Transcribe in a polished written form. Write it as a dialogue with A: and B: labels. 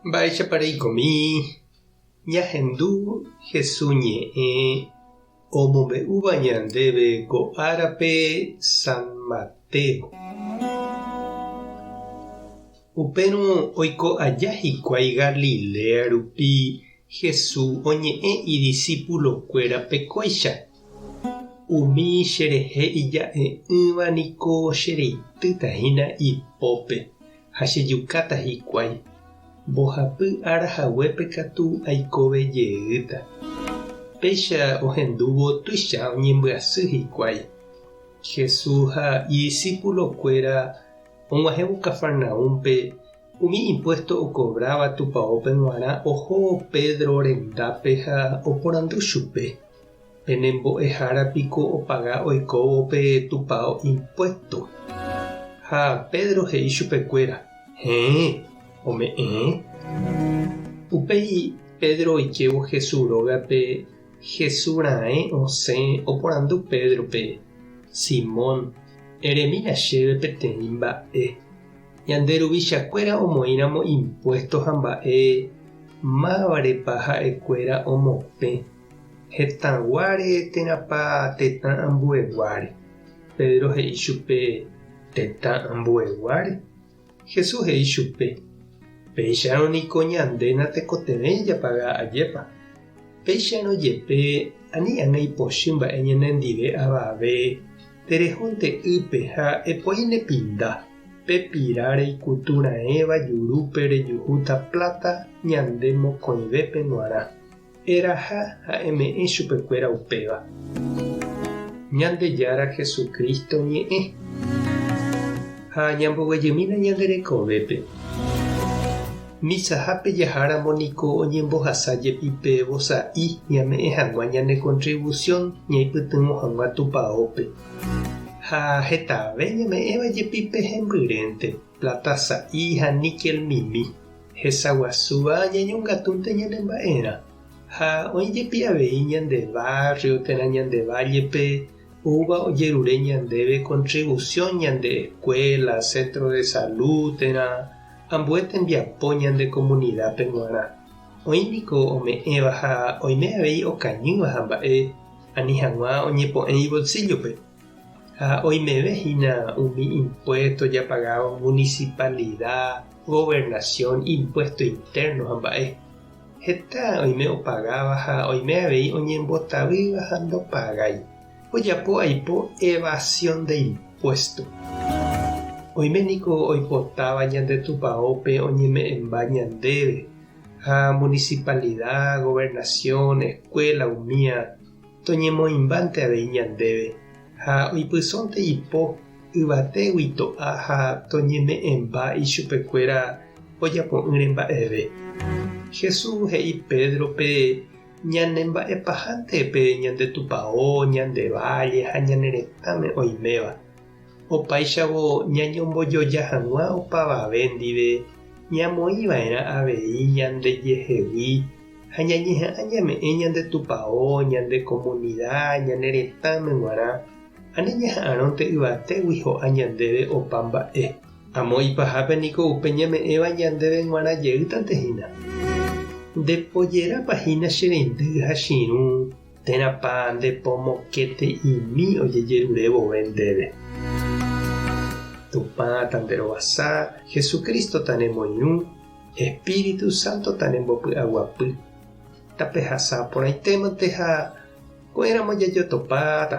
A: Mba'éichapa reikomi ñahendu Hesu ñe'ẽ omombe'úva ñandéve ko árape San Mateo. Upérõ oiko aja hikuái Galilea rupi Hesu oñe'ẽ idisípulokuérape kóicha, Umi cherehe ija'e'ỹva niko chereitýta hína ipópe ha chejukáta hikuái, mbohapy ára haguépe katu aikove jeýta. Péicha ohendúvo tuicha oñembyasy hikuái. Jesús ha idisípulokuéra og̃uahẽvo Cafarnaúmpe, umi impuésto okovráva tupaópe g̃uarã oho Pedro rendápe ha oporandu chupe, Pene mbo'ehára piko opaga oikóvo pe tupao impuésto? Ha Pedro he'i chupekuéra, Héẽ, ome'ẽ. Upéi Pedro oikévo Jesús rógape, Jesús raẽ osẽ oporandu Pédrope, Simón, eremína chéve peteĩ mba'e. Ñande ruvichakuéra omoĩramo impuésto ha mba'e, mávarepa ha'ekuéra omopẽ? Hetãguáre térãpa tetã ambueguáre? Pedro he'i chupe, Tetã ambueguáre. Jesús he'i chupe, Péicharõ niko ñande natekotevẽi japaga ajépa. Péicharõ jepe ani ág̃a ipochy mba'e ñanendive avave, terehónte ýpe ha epoi ne pinda, pe pira reikutu raẽva jurúpe rejuhúta pláta ñande mokõivépe g̃uarã. Eraha ha eme'ẽ chupekuéra upéva. Ñandejára Jesucristo ñe'ẽ. Ha ñamboguejymína ñande rekovépe. Misahápe jaháramo niko oñembohasa jepi pe vosa'i ñame'ẽ hag̃ua ñane contribución ñaipytyvõ hag̃ua Tupaópe. Ha hetave ñame'ẽva jepi pe hembyrénte, plata sa'i ha níkel mimi. Hesa guasúva ñañongatúnte ñane mba'erã. Ha oĩ jepi avei ñande barrio térã ñande vállepe oúva ojerure ñandéve contribución ñande escuela, centro de salud térã ambue tembiapo ñande comunidad-pe g̃uarã. Oĩ niko ome'ẽva ha oime avei okañýva ha mba'e ani hag̃ua oñepo'ẽ ibolsillo-pe. Ha oimeve hína umi impuesto japagáva municipalidad, gobernación, impuesto interno ha mba'e. Heta oime opagáva ha oime avei oñembotavýva ha ndopagái. Ojapo aipo evasión de impuesto. Oime niko oipotáva ñande tupaópe oñeme'ẽmba ñandéve ha municipalidad, gobernación, escuela umía Toñemoĩmbánte avei ñandéve, ha oipysónte ipo yvatégui to'a ha toñeme'ẽmba ichupekuéra ojapo'ỹre mba'eve. Jesús he'i Pédrope ñanemba'epahánte pe ñande tupao, ñande válle ha ñane retãme oiméva. Opáichavo ñañombojoja hag̃ua opavave ndive ñamoĩva'erã avei ñandejehegui Ha ñañeha'ã ñame'ẽ ñande tupao, ñande komunida, ñane retãme g̃uarã, ani ñaha'arõnte yvatégui ho'a ñandéve opa mba'e. Amo ipahápe niko upe ñame'ẽva ñandéve g̃uarã jeýtante hína. Nde pojerápa hína che reindy ha che irũ, térãpa nde po mokẽte'imi ojejerure vove ndéve. Tupã tanderovasa, Jesucristo tanemoirũ, Espíritu Santo tanembopy'aguapy. Tapehasa porãitémante ha ko'ẽramo jajotopáta.